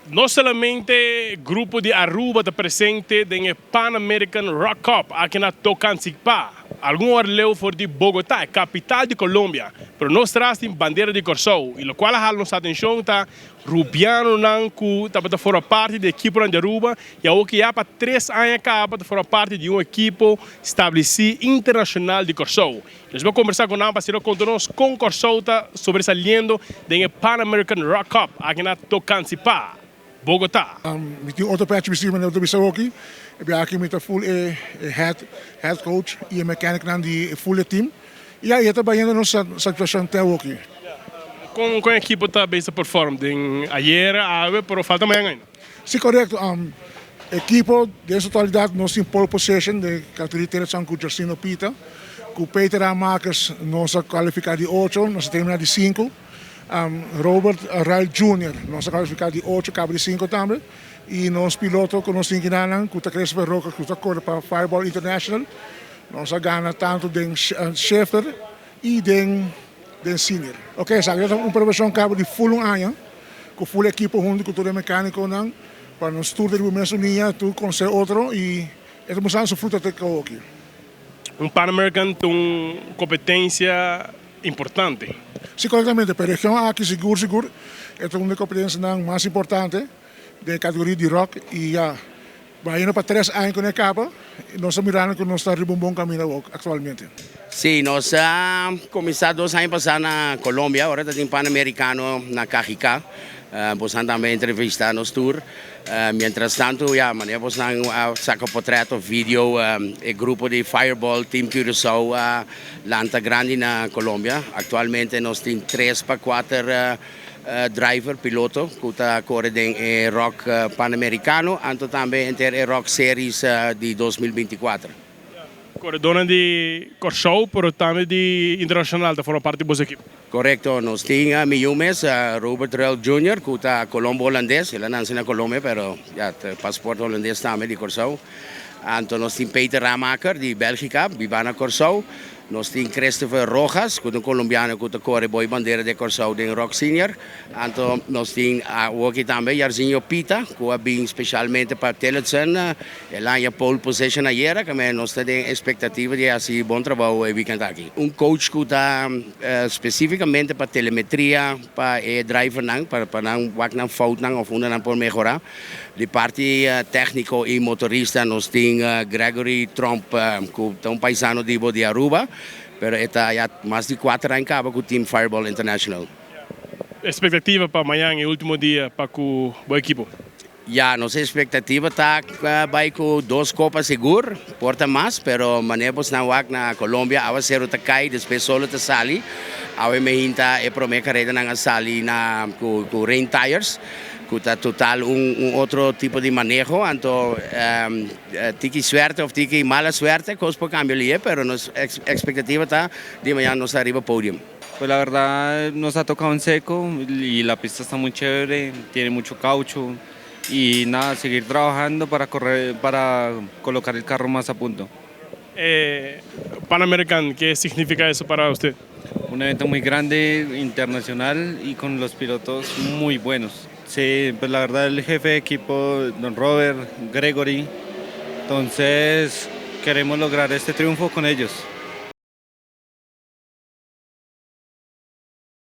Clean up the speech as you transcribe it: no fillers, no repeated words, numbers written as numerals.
No solamente grupo di Aruba ta presente den e Pan American Rok Cup aki na Tocancipá, algun ora leu for di Bogotá, e capital di Colombia, pero nos tras tin bandera di Corsou y locual a hala nos atencion ta Rubianonan cu tabata forma parti di ekiponan di Aruba y awor cu ya pa 3 aña caba ta forma parti di un ekipo stableci internacional di Corsou. Nos bo conversa cu nan pa asina conta nos con Corsou ta sobresaliendo den e Pan American Rok Cup aki na Tocancipá, Bogotá. Mi tin otro pechi bisti manera bo ta bisa hoki. E bia aki mi ta full e head coach y e mechanicnan di full e team. Y ya, e ta bayendo nos satisfaccion te awoki. Con e ekipo ta bezig perform den ayer, awe, pero falta mañan ainda? Si, corecto. Ekipo den su totalidad nos tin pole position den categoria Tillotson cu Justino Pita. Cu Peter Ramakers nos a cualifica di ocho, nos a termina di cinco. Robert Ruil Junior nos a cualifica di ocho, caba di cinco tambe. Y nos piloto cu nos tin kinanan cu ta Christopher Roca cu ta core pa Fireball International. Nos a gana tanto den shifter y den senior. Ok, esaki ta un preparacion caba di full un aña, cu full ekipo hunto cu tur e mecaniconan, pa nos tur ta riba mesun liña, tur conoce otro y e ta mustrando su fruta te awoki. Un Pan American ta un competencia importante. Si, correctamente. Pa e region aki sigur sigur e ta un di e competencianan mas importante den e categoria di rok y ya bayendo pa 3 aña cu no e caba, nos ta mirando cu nos ta riba un bon camino awor actualmente. Si, nos a cuminsa 2 aña pasa na Colombia, ora ta tin Pan Americano na Cajicá. Bosan tambe entrevista nos tur. Mientras tanto, ya, manera bosan a saca portret of video, e grupo di Fireball Team Curaçao a lanta grandi na Colombia. Actualmente nos tin 3 pa 4 driver, piloto, cu ta core den e Rok Panamericano, anto tambe henter e Rok Series di 2024. Corredornan di Corsou, pero tambe di internacional ta forma parti di boso ekipo. Correcto, nos tin mi mes, Robert Ruil Jr., cu ta Colombo holandes, el a nace na Colombia, pero ya, pasaporte holandes tambe di Corsou. Anto nos tin Peter Ramaker di Belgica, biba na Corsou. Nos tin Christopher Rojas, cu ta un colombiano cu ta core bou bandera di Corsou den Rok Senior. Anto nos tin awoki tambe Jarzinho Pita, cu a bin specialmente pa Tillotson. El a haña pole position ayera, cu nos ta den expectativa di haci bon trabou e weekend aki. Un coach cu ta specificamente pa telemetria, pa e drivernan, pa nan wak nan foutnan of unda nan por mehora. Di parti tecnico y motorista nos tin Gregory Tromp, cu ta un paisano di bo di Aruba, pero e ta ya mas di 4 aña caba cu Team Fireball International. Expectativa pa mañan, e ultimo dia pa cu bo ekipo? Ya, nos expectativa ta bay cu 2 copa sigur, por ta mas, pero manera bosnan wak na Colombia, awacero ta cay, despues solo ta sali. Awe mehinta e prome carredanan a sali na cu rain tires, cu ta total un otro tipo di maneho. Anto tiki suerte of tiki mala suerte, cos por cambia lihe, pero nos expectativa ta di mañana nos ta riba podium. Pues la verdad nos ha tocado en seco y la pista está muy chévere, tiene mucho caucho y nada, seguir trabajando para correr, para colocar el carro más a punto. Pan American, ¿qué significa eso para usted? Un evento muy grande, internacional y con los pilotos muy buenos. Sí, pues la verdad el jefe de equipo, don Robert, Gregory, entonces queremos lograr este triunfo con ellos.